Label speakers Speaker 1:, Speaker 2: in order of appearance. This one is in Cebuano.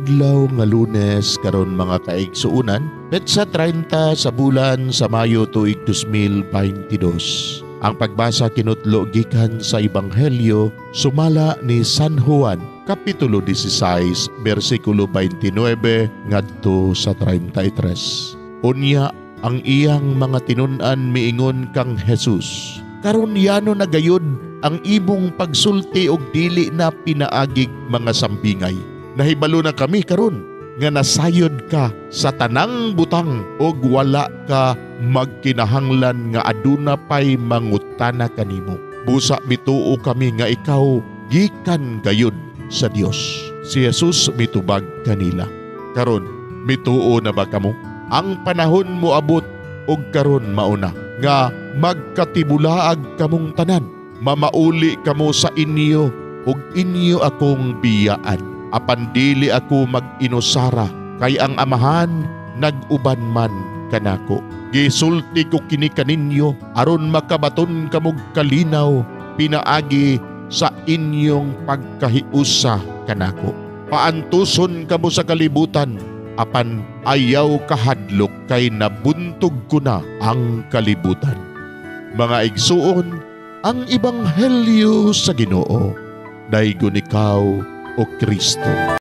Speaker 1: Adlaw nga Lunes karon, mga kaigsuonan, petsa 30 sa bulan sa Mayo, tuig 2022. Ang pagbasa kinutlo gikan sa Ebanghelyo sumala ni San Juan, Kapitulo 16, bersikulo 29 ngadto sa 33. Unya ang iyang mga tinun-an miingon kang Jesus, "Karon yano na gayud ang imong pagsulti og dili na pinaagig mga sambingay. Nahibalo na kami karon nga nasayod ka sa tanang butang og wala ka magkinahanglan nga aduna pay mangutana kanimo. Busa mituo kami nga ikaw gikan gayud sa Dios." Si Jesus mitubag kanila, "Karon mituo na ba kamo? Ang panahon moabot og karon mauna nga magkatibulaag kamong tanan. Mamauli kamo sa inyo ug inyo akong biyaan. Apan dili ako mag-inusara kay ang Amahan nag-uban man kanako. Gisulti ko kini kaninyo aron makabaton kamog kalinaw pinaagi sa inyong pagkahiusa kanako. Paantuson kamo sa kalibutan, apan ayaw kahadlok kay nabuntog ko na ang kalibutan." Mga igsuon, ang ebanghelyo sa Ginoo. Daygon ikaw, o Kristo.